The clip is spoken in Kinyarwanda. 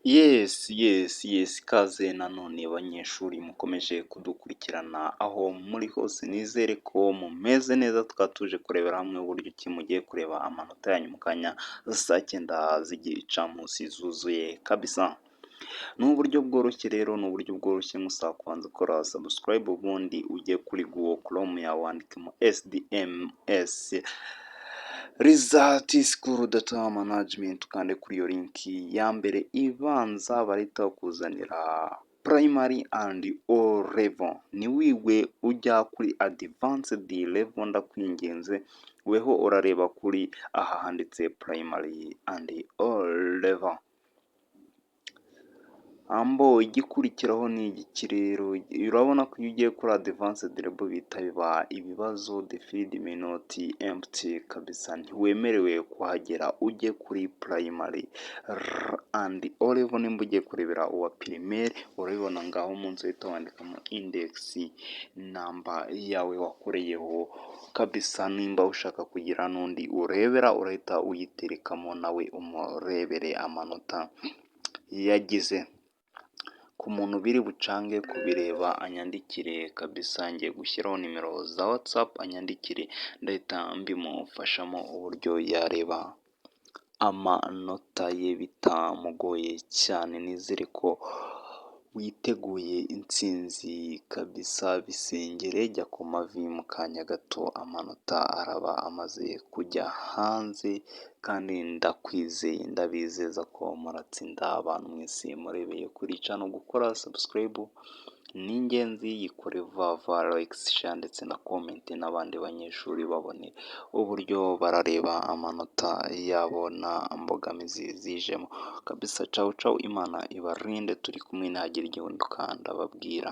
Yes, ikaze nanone banyeshuri mukomeje kudukurikirana aho muri hose, nizere ko mumeze neza. Tukaba tuje kurebera hamwe uburyo ki mugiye kureba amanota yanyu mu kanya saa 9 z'igicamunsi zuzuye kabisa. Ni uburyo bworoshye rero, ni uburyo bworoshye. Musaba kubanza ukora subscribe, ubundi ujye kuri Google Chrome yawe wandikemo SDMS Result School Data Management, ukande kuri iyo link ya mbere ibanza, barahita bakuzanira Primary and O Level. Ntiwigwe ujya kuri Advanced Level, ndakwinginze, weho urareba kuri aha handitse Primary and O Level. Ambo igikurikiraho ni igiki rero? Urabona ko iyo ugiye kuri Advanced Level bihita biba ibibazo, the field may not empty kabisa, ntiwemerewe kuhagera. Ujye kuri Primary and O Level nimba ugiye kurebera uwa primaire. Urabibona ngaho munsi, uhita wandikamo index number yawe wakoreyeho kabisa. Nimba ushaka kugira n'undi urebera, urahita uyiterekamo nawe umurebere amanota yagize. Ku muntu biri bucange kubireba anyandikire kabisa, ngiye gushyiraho nimero za WhatsApp, anyandikire ndahita mbimufashamo uburyo yareba amanota ye bitamugoye cyane. Nizere ko witeguye intsinzi kabisa, bisengere, jya ku mavi, mu kanya gato amanota araba amaze kujya hanze, kandi ndakwizeye, ndabizeza ko muratsinda. Abantu mwese murebeye kuri channel, gukora subscribe ni ingenzi, yikore vuba vuba, like, share ndetse na comment, n'abandi banyeshuri babone uburyo barareba amanota yabo nta mbogamizi zijemo kabisa. Cawu cawu, Imana ibarinde, turi kumwe, ntihagire igihinduka ndababwira.